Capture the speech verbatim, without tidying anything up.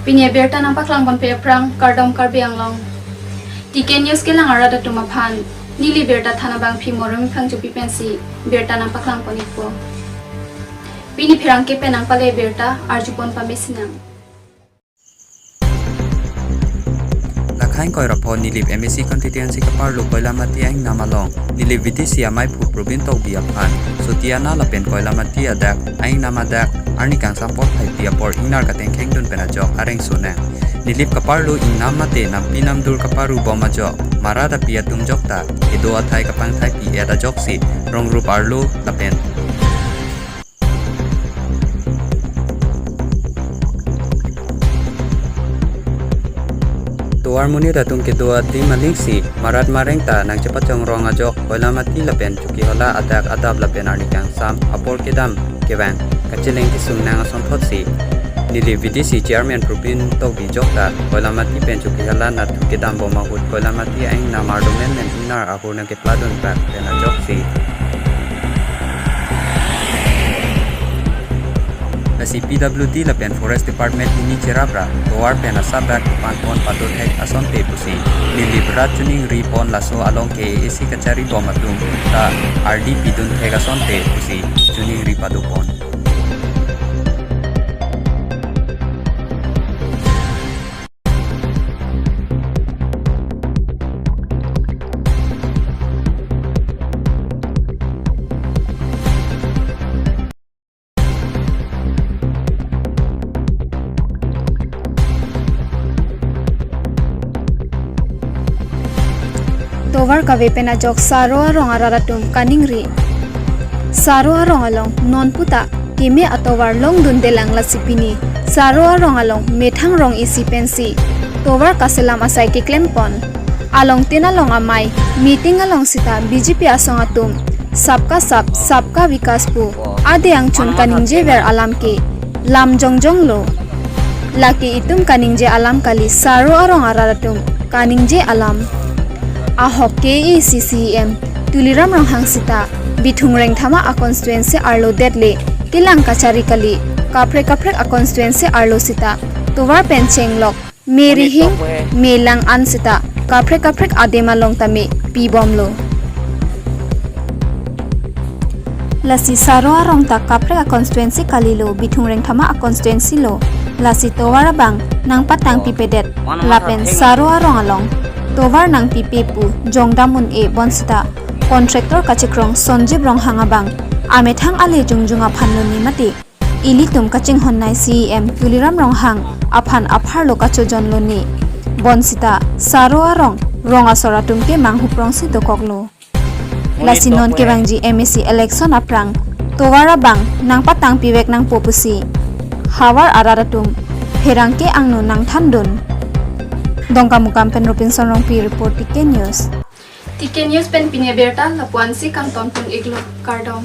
Pini abirta nangpaklang ponpe aphrang, kardom Karbi Anglong. T K News kelang arat atum aphan, neli birta than abangpi Moremi Phangchopi pensi birta nangpaklang pon-ikpo. Pini pherangke pen nangpale birta arjupon pamesinang. Lakhang koirapho Nilip M A C constituency kaparlo Koilamati aingnam along Nilip V D C amaiphu Probin Tokbi aphan Sotiana lapen Koilamati adak aingnam adak arni kangsam porphai pi apor ingnar katengkheng dun pen ajok areng sonang. Nilip kaparlo ingnam mate nampi namdur kaparu bom ajok marat api atum jokta kedo athai kapangthai pi-et ajoksi rong rup arlo lapen tovar monit atum kedo adim alingsi marat mareng ta nangchepachongrong ajok Koilamati lapen Chokihola adak adap lapen arni kangsam apor kedam kevang kacheleng kesung nang asonthotsi Nilip V D C chairman Probin Tokbi jokta Koilamati pen Chokihola nathu kedam bom ahut Koilamati aingnam arlo menmen ingnar ahur nangkepladun prak pen ajoksi lasi P W D lapen Forest Department hini cherap ra tovar pen asap dak kepan pon padothek asonte pusi Nilip rat choningri pon laso along K A A C kachari bom atum ta ardi pidun thek asonte pusi choningri pado pon. Tovar kave pen ajok Saro arong arat atum kaningri. Saro arong along non puta keme atovar longdundelang lasi pini Saro arong along methang rong isi pensi tovar kaselam asai keklem pon. Along tin along amei meeting along sita B J P asong atum Sabka Saath, Sabka Vikas pu ade angchun kaningjever alam ke lam jongjong lo. Lake itum kaningje alam kali, Saro arong arat atum kaningje alam. Ahok K A A C C E M Tuliram Ronghang sita Bithung Rengthama a constituency arlo det le kelang kachari kali, kaprek kaprek a constituency arlo sita tovar pen chenglok, me rihing, me lang an sita kaprek kaprek adim along tame pibomlo. Lasi Saro arong ta kaprek a constituency kalilo, Bithung Rengthama a constituency lo. Lasi tovar abang nangpatang pipedet lapen Saro arong along tovar nangpipe pu jongdam un-e bonsita contractor kachekrong Sonjib Ronghang abang amethang ale jongjong aphan lone mate ilitum kachinghon nei C E M Tuliram Ronghang aphan apharlo kachojon lone. Bonsita Saro arong rong asor atum ke manghuprongsi dokoklo. Lasi non kevangji M A C election aphrang tovar abang nangpatang pivek nangpo pusi havar arat atum pherangke angno nangthandun. Dongkamukam pen Robinson Rongpi report, T K News. T K News pen pini abirta lapu-ansi kangton pon-iklo, kardom.